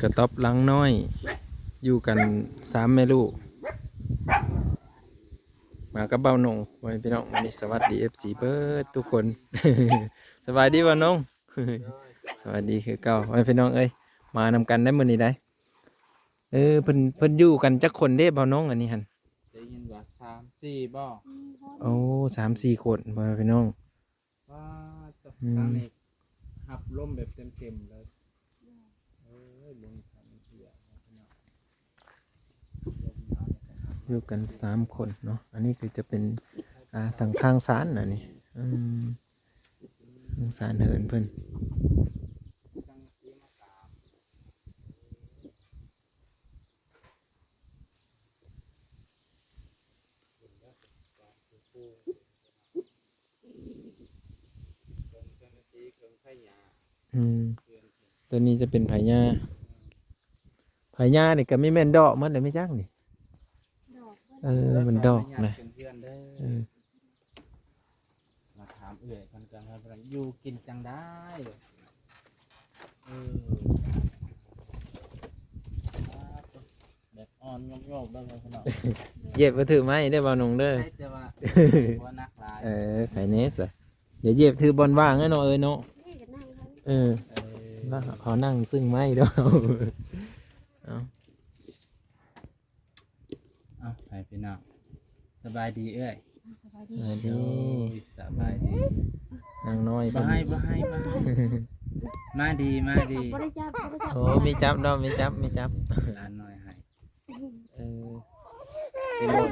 ກະຕ໊ອບຫຼັງນ້ອຍ ຢູ່ກັນສາມແມ່ລູກ ມາກັບບ່າວໜົງ ພໍ່ແມ່ພີ່ນ້ອງ. ວັນນີ້ສະຫວັດດີເອັຟຊີເບິດທຸກຄົນ ສະບາຍດີບ່າວໜົງ ສະຫວັດດີຄືເກົ່າ ພໍ່ແມ່ພີ່ນ້ອງເອີຍ ມານຳກັນໄດ໋ມື້ນີ້ໄດ໋. ເອີ ເພິ່ນ ເພິ່ນຢູ່ກັນຈັກຄົນເດ້ບ່າວໜົງ ອັນນີ້ຫັ້ນ? ໄດ້ຍິນວ່າສາມສີ່ບໍ? ສີ່ຄົນ. ໂອ້ ສາມສີ່ຄົນ ພໍ່ແມ່ພີ່ນ້ອງ. ວ້າ ອືມ ທາງນີ້ຮັບລົມແບບເຕັມໆເລີຍ. ເອີຍ ເບິ່ງທາງເທື່ອພີ່ນ້ອງ ຢູ່ກັນສາມຄົນເນາະ. ອັນນີ້ຄືຈະເປັນ ອ່າ ທາງຂ້າງສານນະນີ້ ອືມ ທາງສານເຮືອນເພິ່ນ. ອືມ ຕົວນີ້ຈະເປັນພະຍາ ພະຍານີ້ກະມີແມ່ນດອກໝົດແຫຼະ ແມ່ນຫຍັງນີ້? ດອກ. ເອີ ມັນດອກນະ ເອີ. ມາຖາມເອື້ອຍເພິ່ນກ່ອນວ່າຢູ່ກິນຈັ່ງໃດ? ເອີ ແບບອ່ອນໂຍກໆເດີພີ່ນ້ອງ ຢຽບບໍ່ຖືກໄມ້ເດີບ່າວໜົງເດີ ແຕ່ວ່າບໍ່ໜັກຫຼາຍ. ເອີ ໃຜແນ່ຊະ ຢ່າຢຽບຖືບ່ອນວ່າງເດີເນາະ ເອີຍເນາະ. ເອີ ເອີ ລາວເອົານັ່ງຊຶ່ງໄມ້ເດີ. ເອົາ ເອົາ ໃຫ້ພີ່ນ້ອງ ສະບາຍດີເອື້ອຍ. ສະບາຍດີ ສະບາຍດີ ໂດຍ ສະບາຍດີ. ນາງນ້ອຍ ບໍ່ໃຫ້ ເພິ່ນ ບໍ່ໃຫ້ ບໍ່ໃຫ້ ມາດີ ມາດີ. ບໍ່ໄດ້ຈັບ ບໍ່ໄດ້ຈັບ. ໂອ້ ມີຈັບດອກ ມີຈັບ ມີຈັບ. ຫຼານນ້ອຍໃຫ້. ເອີ ມີໝົດ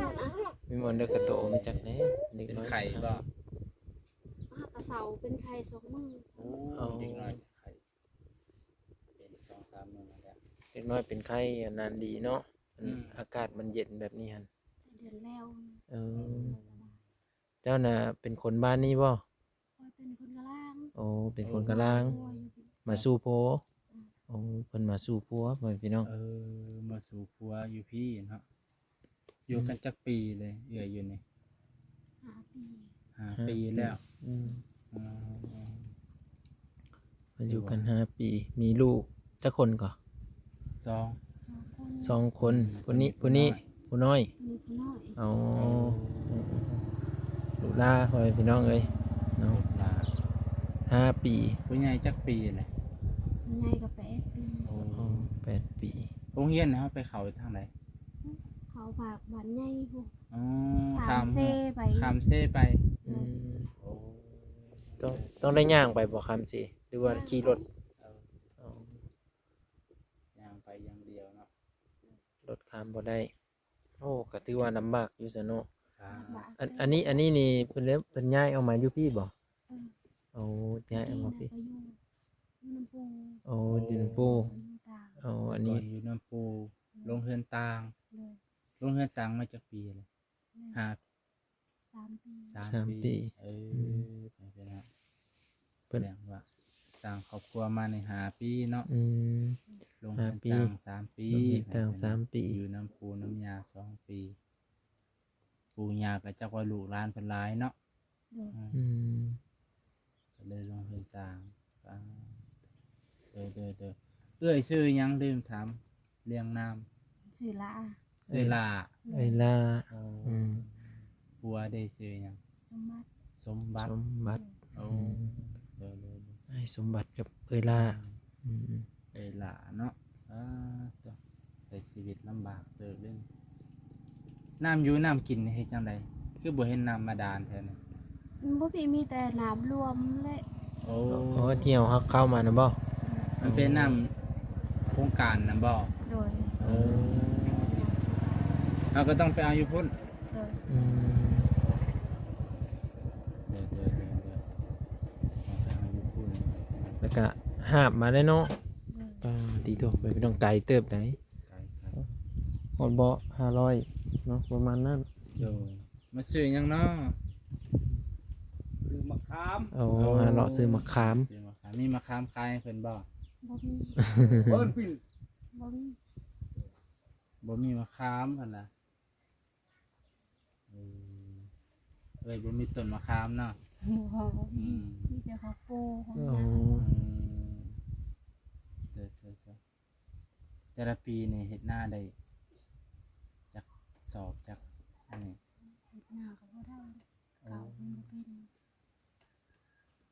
ມີໝົດເດີກະໂຕ ມີຈັກແນ່ ເດັກນ້ອຍ ເປັນໄຂ້ບໍ່? ຫາກະເຊົາ ເປັນໄຂ້ສອງມື້. ໂອ້ ເດັກນ້ອຍເປັນໄຂ້ ເປັນສອງສາມມື້ແລ້ວ. ເດັກນ້ອຍເປັນໄຂ້ ອັນນັ້ນດີເນາະ ອືມ ອາກາດມັນເຢັນແບບນີ້ຫັ້ນ. ເດືອນແລ້ວ. ເອີ ເອີ ເຈົ້ານະເປັນຄົນບ້ານນີ້ບໍ່? ຂ້ອຍເປັນຄົນກະລາງ. ໂອ້ ເປັນຄົນກະລາງ ມາສູ່ຜົວ. ອືມ ໂອ້ ເພິ່ນມາສູ່ຜົວ ພໍ່ແມ່ພີ່ນ້ອງ. ເອີ ມາສູ່ຜົວຢູ່ພີ້ເນາະ. ຢູ່ກັນ ອືມ ຈັກປີເລີຍ ເອື້ອຍຢູ່ນີ້? ຫ້າປີ. ຫ້າ ຫ້າປີ ປີແລ້ວ. ອືມ ອືມ ມາຢູ່ກັນຫ້າປີ ມີລູກຈັກຄົນກໍ? ສອງ ສອງຄົນ ສອງຄົນ. ອືມ ຜູ້ນີ້ ຜູ້ນີ້ ຜູ້ນ້ອຍ ຜູ້ນ້ອຍ. ອໍ ລູກຫຼ້າ ພໍ່ແມ່ພີ່ນ້ອງເອີຍເນາະ ລູກຫຼ້າ. ຫ້າປີ. ຜູ້ໃຫຍ່ຈັກປີແຫຼະ? ຜູ້ໃຫຍ່ກໍແປດປີ. ໂອ້ ອໍ ແປດປີ. ໂຮງຮຽນເຮົາໄປເຂົ້າທາງໃດ? ເຂົ້າບ້ານໃຫຍ່ພຸ້ນ. ອໍ ຂ້າມເຊໄປ ຂ້າມເຊໄປ. ອືມ ໂອ້ ຕ້ອງ ຕ້ອງໄດ້ຍ່າງໄປບໍ່ ຂ້າມເຊ ຫຼືວ່າຂີ່ລົດ? ເອີ ອໍ ຍ່າງໄປຢ່າງດຽວເນາະ ລົດຂ້າມບໍ່ໄດ້. ໂອ້ ກໍຖືວ່າລຳບາກຢູ່ຊະເນາະ. ລຳບາກ. ອັນ ອັນນີ້ ອັນນີ້ນີ້ເພິ່ນ ເພິ່ນຍ້າຍອອກມາຢູ່ພີ້ບໍ່? ເອີ ໂອ້ ຍ້າຍອອກມາພີ້ ຢູ່ນຳປູ່. ໂອ້ ຢູ່ນຳປູ່. ໂອ້ ອັນນີ້ ຢູ່ນຳປູ່ ອືມ ລົງເຮືອນຕ່າງ. ໂດຍ. ລົງເຮືອນຕ່າງມາຈັກປີແລ້ວ? ຫ້າ ສາມປີ. ສາມ ສາມປີ ປີ. ເອີ ອືມ ໄປເປັນ ເພິ່ນ ແສດງວ່າສ້າງຄອບຄົວມານີ້ຫ້າປີເນາະ. ອືມ ລົງເຮືອນຕ່າງສາມປີ ຫ້າປີ ລົງເຮືອນຕ່າງສາມປີ ຢູ່ນຳປູ່ນຳຍ່າສອງປີ. ປູ່ຍ່າກໍຈັກວ່າລູກຫຼານເພິ່ນຫຼາຍເນາະ. ໂດຍ. ອືມ ອືມ ກໍເລີຍລົງເຮືອນຕ່າງ. ເອີ ໂດຍ ໂດຍ ເອື້ອຍຊື່ຫຍັງ? ລືມຖາມ ລຽງນາມ. ຊື່ຫຼ້າ. ຊື່ຫຼ້າ. ເອື້ອຍຫຼ້າ. ໂອ້ ອືມ ຜົວເດຊື່ຫຍັງ? ສົມບັດ. ສົມບັດ. ໂອ້ ອືມ ໂດຍ ໂດຍ ໂດຍ ອ້າຍສົມບັດກັບເອື້ອຍຫຼ້າ. ອືມ ອືມ ເອື້ອຍຫຼ້າເນາະ. ອາ ໂຕ ໃຊ້ຊີວິດລຳບາກເຕີບເດ້. ນ້ຳຢູ່ນ້ຳກິນເຮັດຈັ່ງໃດ? ຄືບໍ່ເຫັນນ້ຳບາດານແຖວນີ້? ອືມ ບໍ່ມີ ມີແຕ່ນ້ຳລວມແຫຼະ. ໂອ້ ໂອ້ ທີ່ເຮົາເຂົ້າມານະບໍ່? ມັນເປັນນ້ຳໂຄງການນະບໍ່? ໂດຍ. ໂອ້ ເຮົາກໍຕ້ອງໄປເອົາຢູ່ພຸ້ນ. ໂດຍ. ອືມ ໂດຍ ໂດຍ ໂດຍ ໂດຍ ເຮົາໄປເອົາຢູ່ພຸ້ນ. ແລ້ວກະຫາບມາໄດ້ເນາະ. ໂດຍ. ປາ ຕິໂທ ໄປ ໄປຕ້ອງໄກເຕີບໃດ໋. ໄກ ໄກ. ຮອດບໍ່ ຫ້າຮ້ອຍເນາະ ປະມານນັ້ນ. ໂດຍ. ມາຊື້ຫຍັງເນາະ? ຊື້ໝາກຂາມ. ໂອ້ ໂອ້ ຫາເລາະຊື້ໝາກຂາມ. ຊື້ໝາກຂາມ. ມີໝາກຂາມຂາຍໃຫ້ເພິ່ນບໍ່? ບໍ່ມີ. ເພິ່ນປິ້ນ. ບໍ່ມີ. ບໍ່ມີໝາກຂາມຫັ້ນນະ. ເອີ ເອີຍ ບໍ່ມີຕົ້ນໝາກຂາມເນາະ? ບໍ່ ບໍ່ມີ. ອືມ ມີແຕ່ຂອງປູ ຂອງ ໂອ້ ຍ່າ. ອືມ. ຕ່ລະປີນີ້ເຮັດນາໄດ້ຈັກສອບ ຈັກອັນນີ້? ເຮັດນາກໍບໍ່ໄດ້ ເອີ ເຂົ້າມັນບໍ່ເປັນ.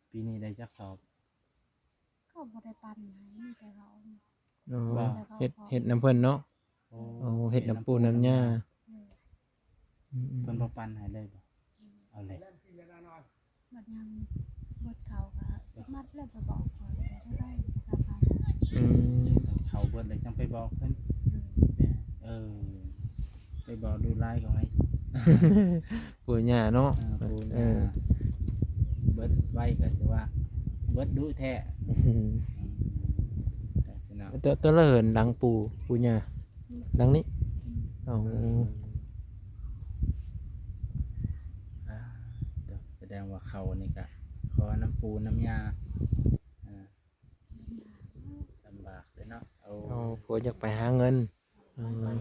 ປີນີ້ໄດ້ຈັກສອບ? ເຂົາບໍ່ໄດ້ປັນໃຫ້ ມີແຕ່ເຂົາ ໂອ້ ແຕ່ເຂົາ ເຮັດ ເຮັດນຳເພິ່ນເນາະ. ໂອ້ ເຮັດນຳປູ່ນຳຍ່າ. ເອີ ອືມໆ ເພິ່ນບໍ່ປັນໃຫ້ເລີຍບໍ່? ອືມ ເອົາແຫຼະ ບັດຍາມເບິດເຂົ້າກໍຈັກມັດແລ້ວໄປບອກເຂົາໄດ້ ໄດ້ ໄດ້. ອືມ ເຂົ້າເບິດແລ້ວຈັ່ງໄປບອກເພິ່ນ. ເອີ ເອີ ໄປບອກດູຫຼາຍກໍໃຫ້ ປູ່ຍ່າເນາະ. ເອີ ປູ່ຍ່າ ເອີ ເບິດໄວກໍຖືວ່າເບິດດຸແທ້. ອືມ ແຕ່ ແຕ່ລະເຮືອນຫຼັງປູ່ ປູ່ຍ່າ ຫຼັງນີ້. ອືມ ອໍ ເອີ ອ່າ ສະແດງວ່າເຂົ້ານີ້ກະຂໍນຳປູ່ນຳຍ່າ ອ່າ ລຳບາກເລີຍເນາະ. ໂອ້ ໂອ້ ຜົວຢາກໄປຫາເງິນ. ເອີ ເອີ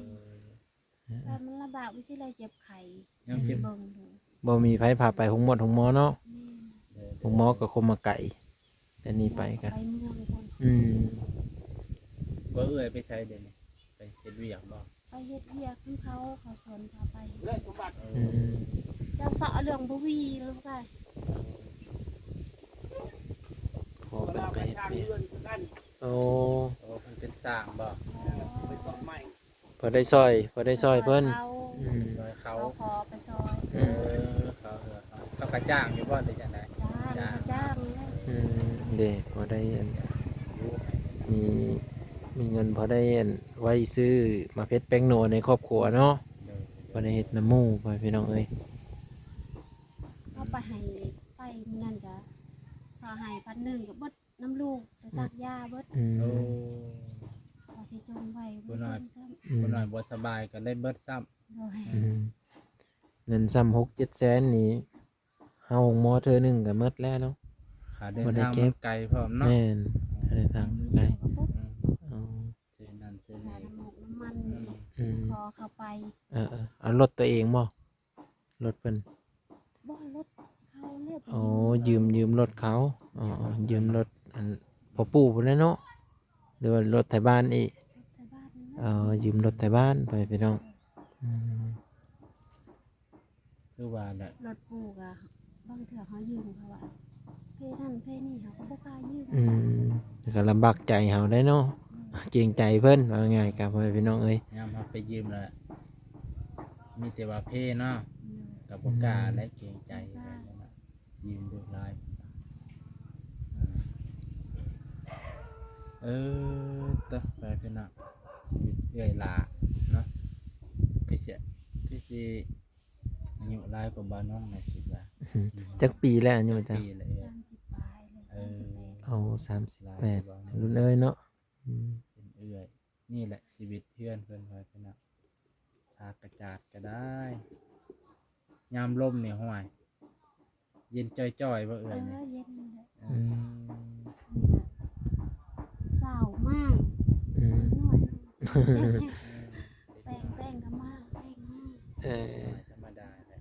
ແບບມັນລຳບາກ ບໍ່ຊິໄດ້ເຈັບໄຂ້ ຍັງເຈັບ ຊິເບິ່ງດູ ບໍ່ມີໃຜພາໄປໂຮງໝົດໂຮງໝໍເນາະ. ແມ່ນ ໂຮງໝໍກໍຄົມມາໄກ ແຕ່ນີ້ໄປກໍ ໄປເມືອງພຸ້ນ. ອືມ ບໍ່ ເອື້ອຍໄປໃສເດນີ້? ໄປເຮັດວຽກບໍ່? ໄປເຮັດວຽກນຳເຂົາ ເຂົາຊວນພາໄປ. ອືມ ເຈົ້າເຊາະເລື່ອງບໍ່ຫວີແລ້ວກະ ພໍ່ເພິ່ນໄປເຮັດວຽກ. ໂອ້ ໂອ້ ເພິ່ນເປັນຊ່າງບໍ່? ອໍ ໄປຊອກໄມ້ ພໍໄດ້ຊ່ອຍ ພໍໄດ້ຊ່ອຍເພິ່ນ. ໄປຊ່ອຍເຂົາ ອືມ ຊ່ອຍເຂົາ ເຂົາຂໍໄປຊ່ອຍ. ອືມ ເອີ ເຂົາ ເອີ ເຂົາກໍຈ້າງຢູ່ບໍ່ ຫຼືຈັ່ງໃດ? ຈ້າງ ຈ້າງ ກໍຈ້າງແຫຼະ. ອືມ ເດ້ ພໍໄດ້ອັນ ມີ ມີເງິນພໍໄດ້ອັນ ໄວ້ຊື້ໝາກເຜັດແປ້ງນົວໃນຄອບຄົວເນາະ. ໂດຍ ໂດຍ ບໍ່ໄດ້ເຮັດນຳໝູ່ ພໍ່ແມ່ພີ່ນ້ອງເອີຍ. ເຮົາໄປໃຫ້ ໄປມື້ນັ້ນກະ ເຂົາໃຫ້ພັນໜຶ່ງ ກໍເບິດນຳລູກ ໄປສັກຢາເບິດ. ອືມ ໂອ້ ວ່າຊິຈົ່ງໄວ້ ບໍ່ໄດ້ຈົ່ງຊ້ຳ. ອືມ ຜູ້ນ້ອຍບໍ່ສະບາຍກໍໄດ້ເບິດຊ້ຳ. ໂດຍ ອືມ ເງິນຊ້ຳຫົກເຈັດແສນນີ້ ເຮົາໂຮງໝໍເທື່ອໜຶ່ງກໍໝົດແລ້ວເນາະ. ຄ່າເດີນທາງມັນໄກພ້ອມເນາະ. ແມ່ນ ຄ່າເດີນທາງມັນໄກ. ອືມ ເອີ ຊື້ນັ້ນຊື້ນີ້ ຄ່ານ້ຳມັນ ອືມ ຂໍເຂົາໄປ. ເອີໆ ເອົາລົດຕົວເອງບໍ່? ລົດເພິ່ນ ບໍ່ ລົດເຂົາເລີຍ. ອໍ ຢືມ ຢືມລົດເຂົາ. ອໍ ຢືມລົດອັນພໍ່ປູ່ພຸ້ນແຫຼະເນາະ ຫຼືວ່າລົດໄຖບ້ານອີກ? ລົດໄຖບ້ານ. ອໍ ຢືມລົດໄຖບ້ານໄປພີ່ນ້ອງ. ອືມ ຄືວ່າແຫຼະ ລົດປູ່ກະ ບາງເທື່ອເຮົາຢືມເຂົາວ່າ ເພນັ້ນເພນີ້ ເຮົາກໍບໍ່ກ້າຢືມ. ອືມ ກໍລຳບາກໃຈເຮົາໄດ໋ເນາະ. ອືມ ເກງໃຈເພິ່ນ ເວົ້າງ່າຍໆ ກັບພໍ່ແມ່ພີ່ນ້ອງເອີຍ. ຍາມເຮົາໄປຢືມລະ ມີແຕ່ວ່າເພເນາະ. ອືມ ກໍບໍ່ກ້າ ອືມ ແລະ ເກງໃຈ ບໍ່ກ້າ ຢືມດຸຫຼາຍ. ເອີ ຕະ ໄປພີ່ນ້ອງ ຊີວິດເອື້ອຍຫຼ້າເນາະ ຄືຊິ ຄືຊິ ອາຍຸຫຼາຍກວ່າບ່າວນ້ອງນະ ຄິດວ່າ. ອືມ ຈັກປີແລ້ວອາຍຸເຈົ້າ? ຈັກປີແລ້ວເອື້ອຍ? ສາມສິບປາຍແລ້ວ. ເອີ ສາມສິບແປດ ລຸ້ນເອື້ອຍເນາະ. ອືມ ເປັນເອື້ອຍ. ນີ້ແຫຼະຊີວິດເຮືອນເພິ່ນ ວ່າຊັ້ນເນາະ. ພາກກະຈາດກໍໄດ້ ຍາມລົມນີ້ ຫ້ວຍ ເຢັນຈ່ອຍໆ ບໍ່ເອື້ອຍນີ້? ເອີ ເຢັນແຫຼະ. ອືມ ນີ້ລະ ຊາວມ້າງ. ອືມ ນ້ອຍໆ ແປ້ງ ແປ້ງກໍມ້າງ ແປ້ງມ້າງ. ເອີ ທຳມະດາແຫຼະ.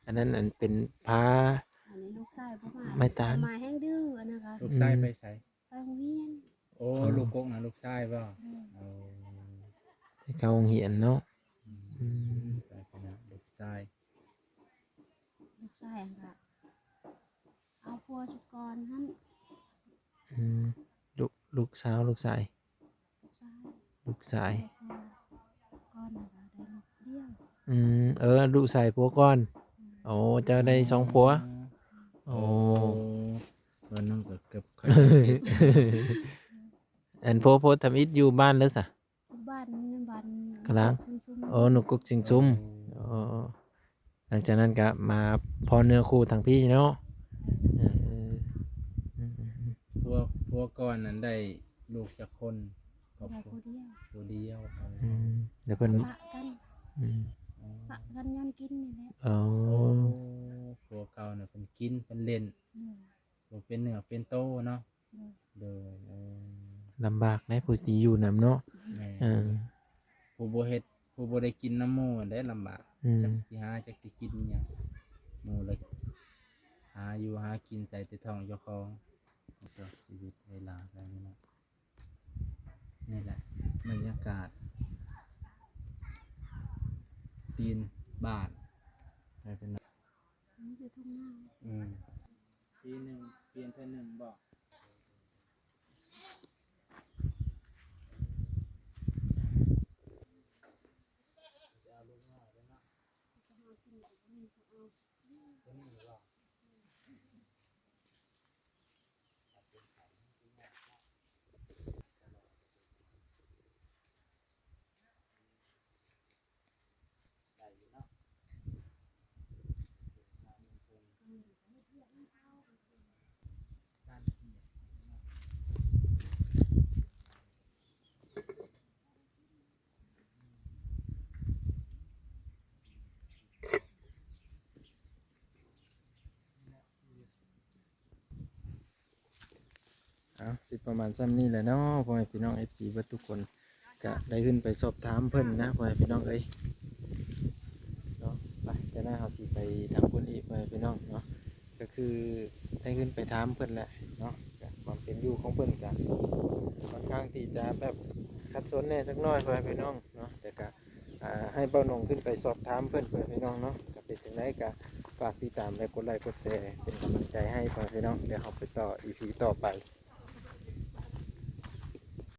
ອັນນັ້ນ ອັນເປັນພາ ອັນນີ້ລູກຊາຍບໍ່ມາ ໄມ້ຕານ ມາແຮງດື້ ອັນນັ້ນກະ. ລູກຊາຍໄປໃສ? ໄປໂຮງຮຽນ. ໂອ້ ອໍ ລູກກົກນະ ລູກຊາຍບໍ່? ໂດຍ. ໂອ້ ໄປເຂົ້າໂຮງຮຽນເນາະ. ອືມ ອືມ ໄປກັນນະ ລູກຊາຍ ລູກຊາຍຫັ້ນກະເອົາຜົວຊຸດກ່ອນຫັ້ນ. ອືມ ລູກ ລູກສາວ ລູກຊາຍ? ລູກຊາຍ ລູກຊາຍ. ຜົວກ່ອນ ກ່ອນນະກະໄດ້ລູກດຽວ. ອືມ ເອີ ລູກຊາຍຜົວກ່ອນ. ອືມ ໂອ້ ເຈົ້າໄດ້ສອງຜົວ. ອືມ ໂອ້ ໂອ້ ວ່ານ້ອງກໍເກືອບເຂົ້າໃຈຜິດ. ອັນໂພ ໂພທຳອິດຢູ່ບ້ານເດີສະ? ບ້ານ ບ້ານກະລາງ. ໂອ້ ນົກກົກຊຽງຊຸມ. ໂອ້ ຫຼັງຈາກນັ້ນກະມາພໍ້ເນື້ອຄູ່ທາງພີ້ເນາະ. ເອີ ເອີ ອືມໆໆ. ຜົວ ຜົວກ່ອນນັ້ນໄດ້ລູກຈັກຄົນ? ໄດ້ຜູ້ດຽວ. ຜູ້ດຽວ. ອືມ ແລ້ວເພິ່ນປະກັນ. ອືມ ປະກັນຍ້ອນກິນນີ້ແຫຼະ. ໂອ້ ໂອ້ ຜົວເກົ່ານະເພິ່ນກິນ ເພິ່ນຫຼິ້ນ. ໂດຍ. ບໍ່ເປັນເນື້ອເປັນໂຕເນາະ. ໂດຍ ໂດຍ. ເອີ ລຳບາກໃດ໋ ຜູ້ຊິຢູ່ນຳເນາະ. ແມ່ນ. ເອີ ຜູ້ບໍ່ເຮັດ ຜູ້ບໍ່ໄດ້ກິນນຳໝູ່ຫັ້ນແຫຼະລຳບາກ. ອືມ ຈັກຊິຫາ ຈັກຊິກິນຫຍັງ ໝູ່ລະຫາຢູ່ຫາກິນໃສ່ແຕ່ທ້ອງເຈົ້າຂອງ. ນີ້ກໍຊີວິດເວລາໄປນີ້ເນາະ. ນີ້ແຫຼະ ສາດ ຕີນບາດ ໃຫ້ເປັນ ມີແຕ່ທົ່ງນາ ອືມ ປີໜຶ່ງປ່ຽນເທື່ອໜຶ່ງບໍ? ຈະເອົາລູກນ້ອຍເດ້ເນາະ ຕົວນີ້ບໍ? ໄດ້ຢູ່ເນາະ ການກຽດເນາະ. ເອົາ ຊິປະມານຊ່ຳນີ້ແຫຼະເນາະ ພໍ່ແມ່ພີ່ນ້ອງ ເອັຟຊີ ເບິດທຸກຄົນ ກະໄດ້ຂຶ້ນໄປສອບຖາມເພິ່ນນະ ພໍ່ແມ່ພີ່ນ້ອງເອີຍເນາະ. ໄປ ຈາກນັ້ນເຮົາຊິໄປທາງພຸ້ນອີກ ພໍ່ແມ່ພີ່ນ້ອງເນາະ ກະຄືໄດ້ຂຶ້ນໄປຖາມເພິ່ນແຫຼະເນາະ ກະຄວາມເປັນຢູ່ຂອງເພິ່ນກະຄ່ອນຂ້າງທີ່ຈະແບບຂັດສົນແດ່ຈັກໜ້ອຍ ພໍ່ແມ່ພີ່ນ້ອງເນາະ ແຕ່ກະ ອ່າ ໃຫ້ບ່າວໜົງຂຶ້ນໄປສອບຖາມເພິ່ນ ພໍ່ແມ່ພີ່ນ້ອງເນາະ. ກະເປັນຈັ່ງໃດກະຝາກຕິດຕາມ ແລະ ກົດໄລກົດແຊເປັນກຳລັງໃຈໃຫ້ ພໍ່ແມ່ພີ່ນ້ອງ. ດຽວເຮົາໄປຕໍ່ ອີພີ ຕໍ່ໄປ.